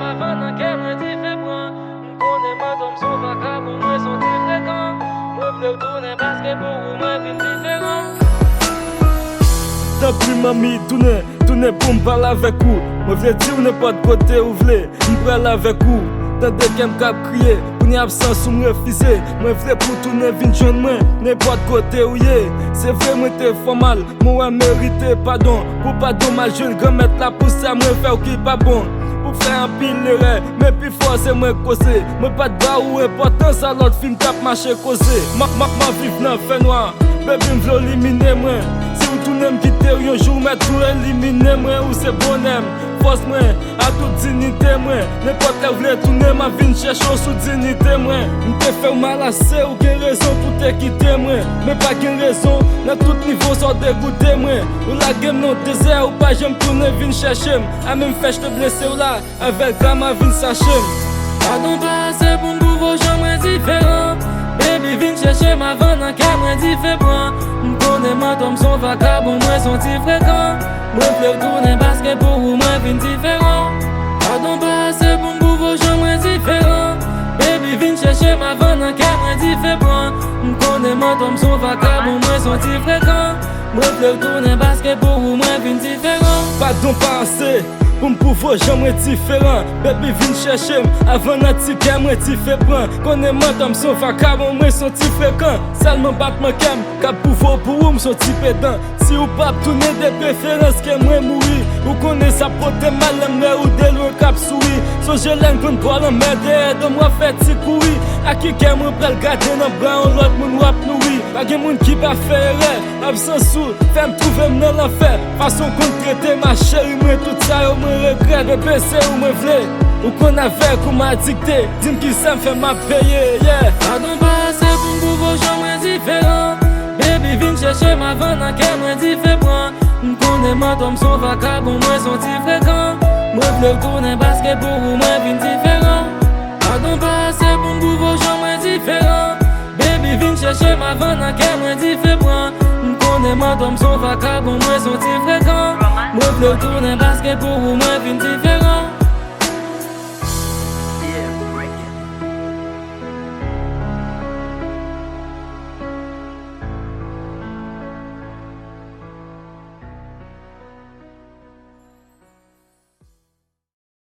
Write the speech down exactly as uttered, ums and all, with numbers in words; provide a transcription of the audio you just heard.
Avan nan kè mwen dife pran. M konnen mantò m se yon vakabon, mwen se yon ti frekan. Mwen vle w tounen paske pou ou mwen vin diferan. Tanpri manmi, tounen, tounen pou m pale avèk ou. Mwen vle di w nenpòt kote ou vle, m prale avèk ou. Tande kè m k ap kriye, kounye a absans ou m refize. Mwen vle pou w tounen vin jwenn mwen, nenpòt kote ou ye. Se vre mwen te fè w mal, men w merite padon. Pou padon m al jwenn Granmèt la, pou sa mwen fè w ki pa bon. Ou fè anpil erè, men pi fò se mwen k koze. Mwen pa t ba ou enpòtans, alò fi m t ap mache koze. M ap, m ap, m ap viv nan fènwa. Baby, m vle w limine mwen. Si w tounen, m kite w yon jou, mèt tou elimine mwen. Ou se bonè m, fòs mwen, atout diyite mwen. Nenpòt lè w vle tounen, m ap vin chèche w sou diyite mwen. M te fè w mal ase, ou gen rezon pou te kite mwen. Men pa gen rezon, nan tout nivo sa w degoute mwen. Ou lage m nan dezè, ou pa janm tounen vin chèche m. A menm fè j te blese w la, avèk dram a vin sache m. Padon pa ase pou m pwouve w jan mwen diferan. Baby, vin chèche m avan nan kè mwen dife pran. M konnen mantò m se yon vakabon, mwen se yon ti frekan. Mwen vle w tounen paske pou ou mwen vin diferan. Padon pa ase pou m pwouve w jan mwen diferan. Baby, vin chèche m avan nan kè mwen dife pran. M konnen mantò m se yon vakabon, mwen se yon ti frekan. Mwen vle w tounen paske pou ou mwen vin diferan. Padon pa ase pou m pwouve w jan mwen diferan. Baby, vin chèche m avan nan ti kè mwen dife pran. Konnen mantò m se yon vakabon, mwen se yon ti frekan. Sèlman batman kè m k ap pwouve w pou ou m se yon ti pedan. Si ou p ap tounen, de preferans ke mwen mouri. Ou konnen sa pote m mal lè m wè ou de lwen k ap souri. Sonje lè n konn bò lanmè dèyè do m w ap fè ti kouri. A ki kè mwen pral gade nan bra yon lòt moun w ap nouri? Pa gen moun ki pa fè erè. Absans ou fè m twouve m nan lanfè. Fason w konn trete ma chérie, mwen tout sa yo mwen regrèt. Bebe, se ou mwen vle. Ou konn avèk ou m adikte. Di m kisa m fè m ap peye, yeah. Padon pa ase pou m pwouve w jan mwen diferan. Baby, vin chèche m avan nan kè mwen dife pran. M konnen mantò m se yon vakabon, mwen se yon ti frekan. Mwen vle w tounen paske pou ou mwen vin diferan. Padon pa ase pou m pwouve w jan mwen diferan. Baby, vin chèche m avan nan kè mwen dife pran. M konnen mantò m se yon vakabon, mwen se yon ti frekan. Mwen vle w tounen paske pou ou mwen vin diferan.